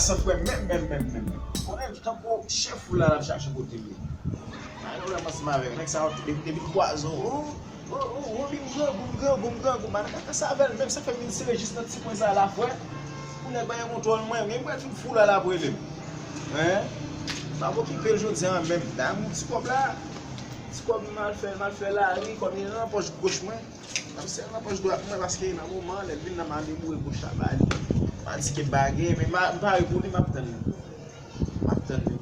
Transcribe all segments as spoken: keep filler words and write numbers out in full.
San frè menm, menm, menm, menm. Konnen tankou chèf ou la, l ap chache kote l ye. Ay, nou la ansanm avèk nèg sa yo, depi, depi l kwaze w, o, o, o, o, m grangou, m grangou, m grangou. Bann kaka sa avè l, menm sa fè m vin sere jis nan ti kwen sa la, frè. Pou nèg pa gen kontwòl mwen, men m pral fin fou la, l ap rele m. Hein? M ap okipe l jodi a menm. Dayè, m ti kòb la, ti kòb m al fè, m al fè lari, kòb li nan pòch goch mwen. Kòm se nan pòch dwat mwen, paske nan moman, lè l vin nan, m a deboure bouch la ba li. M a di ke bagay, men m a, m pare pou li, m ap tann li. M ap tann li.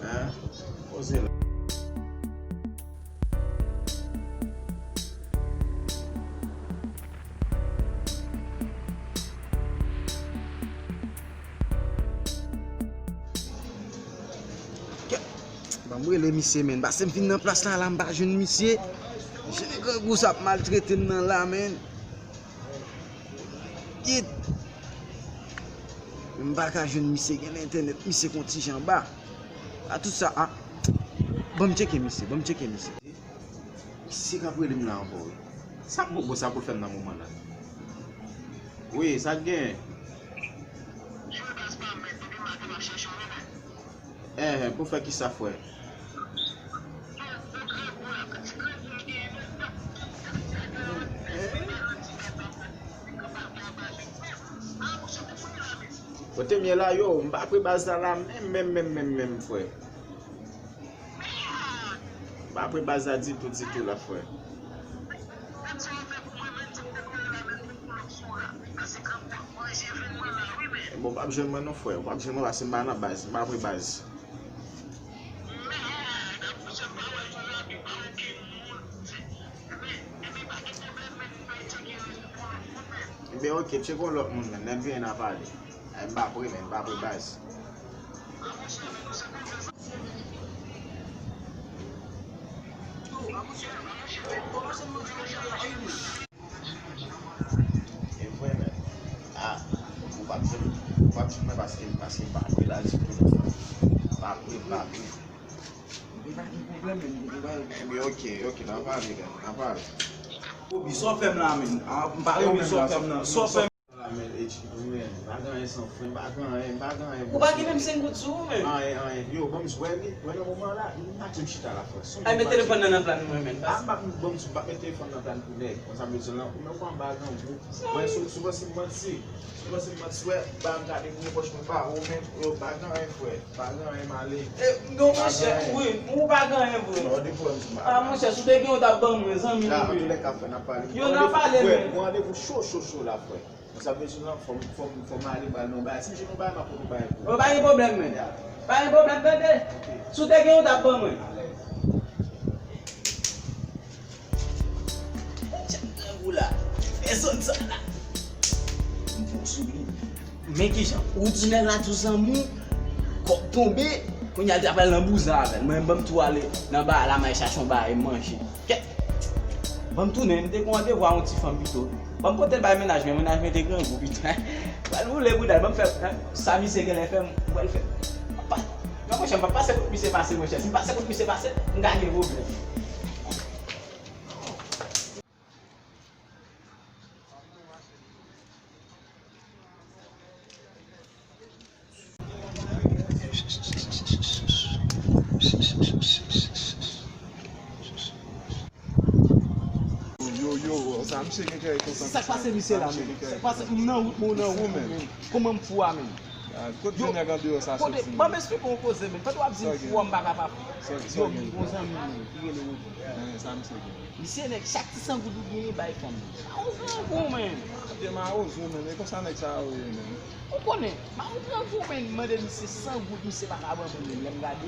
Hein? Poze la. Ban m rele misye, menn. Paske m vin nan plas la, la, m pa jwenn misye. Jan grangou sa ap maltrete m nan la, menn. Git. M pa ka jwenn misye, gen entènèt, misye gon ti jan ba. A tout sa, a. Ban m tcheke misye, ban m tcheke misye. Misye k ap rele m la ankò, wi. Sa pou, bon, sa pou l fè m nan moman la? Wi, sa k gen? Enhen, pou fè kisa, frè? Kote m ye la, yo, m pa pre baz la, la, menm, menm, menm, menm, menm, frè. M pa pre baz la ditou, ditou la, frè. Bon, w p ap jwenn mwen non, frè. W p ap jwenn mwen paske m pa nan baz, m pa pre baz. Ebyen, oke, tcheke yon lòt moun, menn. Lè n vini, n a pale. Ay, m pa pre, menn, m pa pre baz. E vre, menn. A, ou p ap jwenn, ou p ap jwenn mwen paske, paske m pa pre la ditou. M pa pre, m pa pre. Mwen pa gen pwoblèm, menn. Mwen pa... Ebyen, oke, oke, n a pale, gad, n a pale. Obi, sa w fè m la, menn? A, m pa renmen sa w fè m nan. Sa w fè m la, menn, H, menn, m pa gen anyen san frè, m pa gen anyen, m pa gen anyen. Ou pa gen menm senk goud sou ou, menn? Anyen, anyen. Yo, ban m jwenn li, wè nan moman la, m pa janm chita la, frè. Ay, met telefòn nan nan plan mwen, menn. A, m pa, ban m, m pa met telefòn nan plan pou nèg. Konn sa m vle di w la, ou menm ou pa anba grangou. Mwen, si w, si w panse m manti, si w panse m manti, wè, ba m gade pou pòch mwen pa ou menm, yo, pa gen anyen, frè. Pa gen anyen, m ale. E, non, monchè, wi, ou pa gen anyen vre. Non, depi w wè m sou... A, monchè, si w te gen, w t ap ban mwen, zanmi m ye. Antouka, frè, n ap pale. Yo, n ap pale, men. Mwen randevou cho, cho, cho la, frè. Sa vle di, non, fò m, fò m, fò m ale, m pral nan yon bagay. Si m jwenn yon bagay, m ap pote yon bagay pou ou. Yo, pa gen pwoblèm, men. Ya. Pa gen pwoblèm, bebe. Oke. Si w te gen, w t ap ban mwen. Monchè, m grangou la. Pèsonn sa la. M fon sou li. Men kijan, ou di nèg la tou zanmi w, kòb tonbe, kounye a l ta pral nan bouzen avè l. Mwen menm, ban m tou ale nan ba a la, m al chache yon bagay manje. Kèt! Ban m tounen, m te gon randevou a yon ti fanm pito. Ban m pote l bay mennaj mwen, mennaj mwen te grangou pito. Pral boule bouda l, ban m fè, en, sa misye genlè fè m, m pral fè. Pa, non, monchè, m pa pase kot misye pase, monchè. Si m pase kot misye pase, m ka gen pwoblèm. Yo, yo, sa misye gen kè konsa. Sa k pase misye la, menm? Sa k pase, m nan wout, mwen nan wout, menm. Kòman m fou a, menm? Ah, kote nèg andeyò sa soti, menm? Ban m esplike w yon koze, menm. Pandan w ap di m fou a, m pa ka pa fou. Yo, m gon zanmi m, menm, ki rele Wodi. Sa misye gen? Misye nèg, chak ti san goud li genyen, bay fanm nan. Mawozo grangou, menn. Vye mawozo, menn. E konsa nèg sa yo ye, menn. Ou konnen, mawozo grangou, menn. M mande misye san goud, misye pa ka ban mwen, menn. Lè m gade,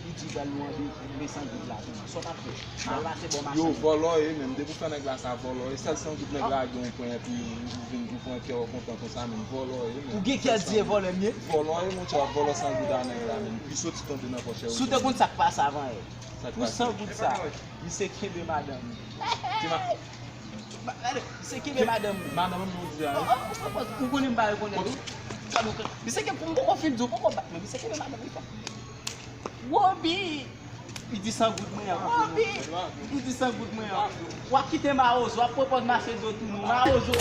li di pral mande, mande san goud la pou mwen. Sa w t ap fè? M al pase bò machann. Yo, vòlò ye, menn. Depi w fè nèg la sa, vòlò ye. Sèl san goud nèg la gen, ou pran, epi ou vin, ou pran kè w kontan konsa, menn. Vòlò ye, menn. Ou gen kè di e vòlò m ye? Vòlò ye, monchè, w ap vòlò san goud a nèg la, menn. Li soti tonbe nan pòch ou. Si w te konn sa k pase avan yè. Pou san goud sa, misye kenbe madanm li. Ki ma- Ba- gade, misye kenbe madanm li. Madanm li, ou di a, wi. Oh, oh, oh, oh, ou konnen m pa rekonèt ou. Sa nou ke- misye kenbe, m poko fin di w, poko bat mwen. Misye kenbe madanm li fò. Wobi! Li di san goud mwen an. Wobi! Li di san goud mwen an. W ap kite mawozo, w ap pran pòz mache do tounen. Mawozo!